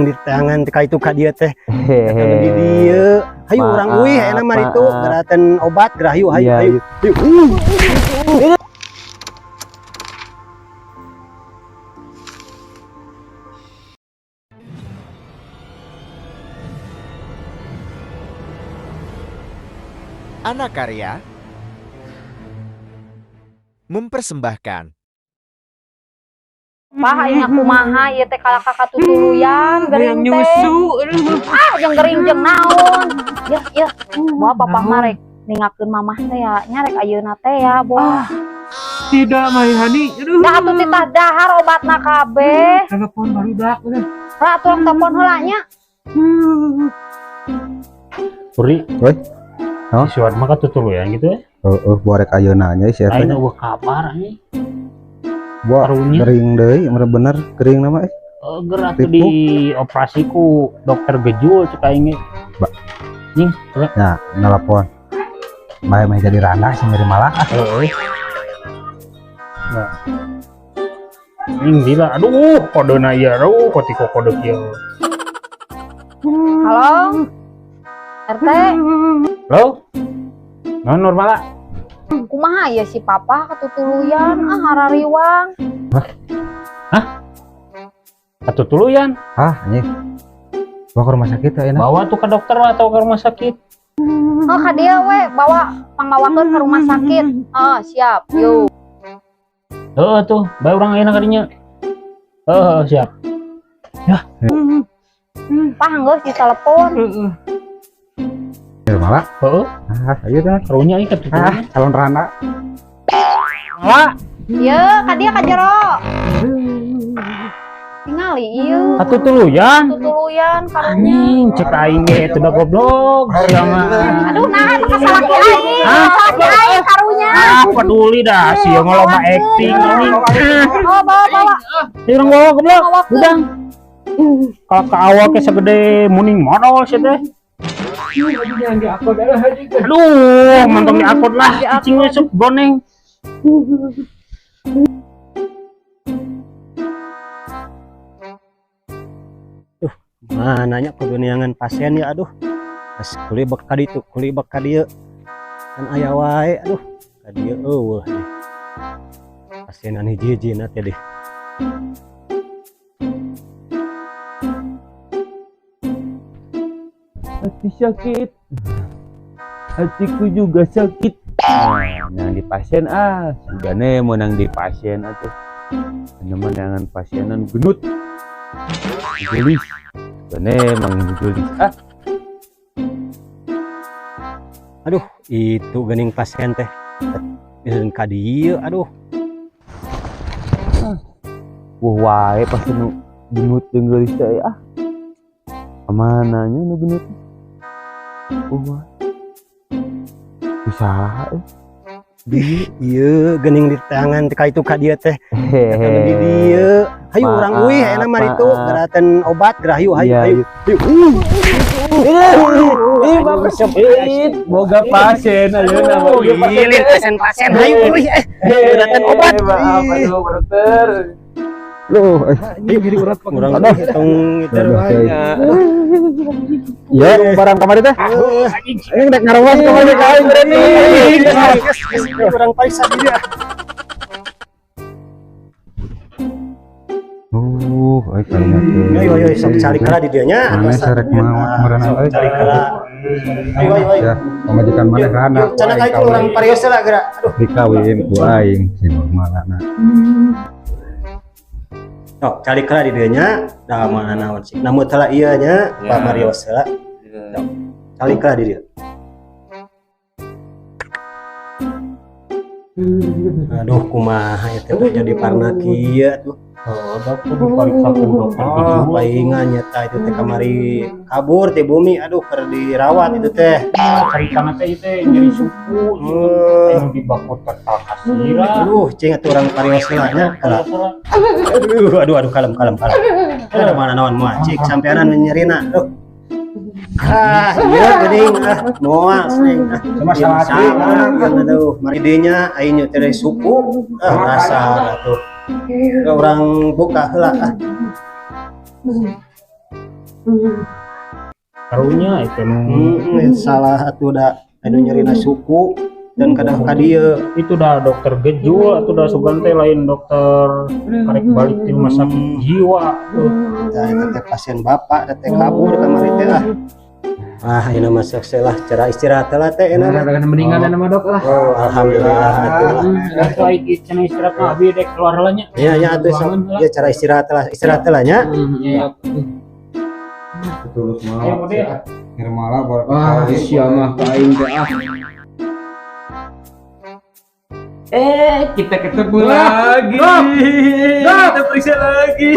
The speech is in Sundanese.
Di tangan ka itu ka dieu teh. Di dieu. Hayu urang uih ayeuna mah itu geraten obat gerah hayu hayu Iya, hayu. Hayu. Anakarya mempersembahkan. Pah aing kumaha ieu teh kalaka katutuluyan gering teh. Ah, jeung gering jeung naon. Ya, ya. Bawa papa mah rek ningakeun mamah teh ya, nya rek ayeuna teh ya, Bo. Tidak, Mai Hani. Aduh. Dah atuh titah dahar obatna kabeh. Telepon barudak udah. Lah atuh telepon heula nya. Puri, Woi. Oh. Si Suat mah katutuluyan gitu ya. Heeh, borek ayeuna nya si eta. Aing eueuh kabar anjing. Wah, karunya. Kering deui, bener-bener kering nama eh. Gerak tuh di operasi ku dokter Gejul cek aing ge. Ba- Nying, coba. Ya, nelpon. Bae mah jadi randa sih nyeri malah. Ah. Heeh. Nah. Nying gila, aduh, kodena ieu, aduh, kotiko kode kieu. Halo. RT, Halo? Non Nurmala. Kumaha ya si papa katutuluyan ah harariwang. Katutuluyan. Ah, anjing. Bawa ke rumah sakit ayeuna. Bawa tuh ke dokter atau ke rumah sakit. Oh, ka dieu we bawa pangbawakeun ke rumah sakit. Oh, siap. Yuk. Heeh tuh, bae urang ayeuna ka dinya. Heeh, siap. Pah geus ditelepon. Nyeri malah. Heeh, Ah, ayo teh. karunya ieu Ah, katutuluyan. calon randa. Mala, Ye, ka dieu ka jero. Tingali ieu. katutuluyan. Tutuluyan karunya. Anjing, cek aing ge eta da goblok. Sia mah. Aduh, nah ka salaki aing. Hah? Salaki aing karunya. Ah, peduli dah sia mah loba acting anjing. Oh, bawa bawa. Ini orang bawa goblok. Bawakeun. Udang. Kalau ke awal ke segede muning modal sih teh. Aduh, mantong diakut lah. Cicing we sok goneng. Mana nya kegeuniangan pasien ya aduh. Pas kulibek ka ditu, kulibek ka dieu. Kan aya wae aduh. Ka dieu eueuh deh. Pasien anu hiji-hijina teh deh. Hati sakit. Hatiku juga sakit. Menang di pasien ah, sugane menang di pasien atuh. Menangan pasienan genut. Gelis. Sugane mang gelis ah. Aduh, itu geuning pasien teh. Bisa ka dieu aduh. Wah wae pasien nu genut jeung geulis teh ah. Kamananya nu genut? Wah wae. Bisa eh. Di ieu geuning di tangan ka itu ka dieu teh. Di dieu. Hayu urang uih ayeuna mah itu geraten obat gerah hayu hayu Iya, hayu. Ih, bapak sepit, boga pasien ayeuna boga pasien. Gilin pasien-pasien hayu uih eh. Geraten obat. Maaf, aduh, Pak dokter. Loh, eh. Urang Aduh. hitung itu Aduh, wae. Iya, barang kamari teh. Ini rek ngaruas kamari ka aing berani. Urang pariksa diri ah. Euy karunya teh. Ayo ayo sok cari kala di dieu nya. Mana sarek maot meureun Sok euy. cari kala. Ayo ayo ayo. Ya, pamajikan maneh randa. Yuk, cenah ka itu urang parios lah geura. Aduh. Dikawin ku aing si Nurmala na. Sok cari kala di dieu nya. Da mana naon sih. Namun telah ieu nya Pak Marios heula. Sok cari kala di dieu. Aduh kumaha eta teh jadi parna kieu tuh. Oh, dokter diperiksa ku dokter Oh, Gejul. palingan nyata itu teh kamari kabur teh bumi aduh keur dirawat itu teh. Caritana teh ieu teh nyeri suku, Eh, anu dibakot ka kasira. aduh, cing atuh urang parios heula nya. Kala. Aduh, aduh, aduh, kalem, kalem, kalem. Aduh, mana naon moal cik sampeanan nyerina. Aduh. Ah, iya geuning ah, moal sering ah. Sama salaki. Sama, aduh, mari dinya aing teh dari suku. Ah, dasar atuh. Urang buka heula ah. Karunya itu nu Salah atuh da anu nyerina suku dan kadang ka dieu. Itu dah dokter Gejul atau dah sugan teh lain dokter karek balik di rumah sakit jiwa tuh. Tah, eta teh pasien bapak teh kabur kamari teh ah. Ah, ini mah sok lah cara istirahat lah teh enak mah. Udah mendingan nama dok lah. Oh, alhamdulillah atuh lah. Itu aing cenah istirahat mah abi dek keluar lah nya. Ya ya atuh sok. Ya cara istirahat lah, istirahat lah nya. Iya. Tulus Ayo, mah. Bude. Nirmala Ah, sia mah ka aing teh ah. Eh, kita ketemu lagi. Kita periksa lagi.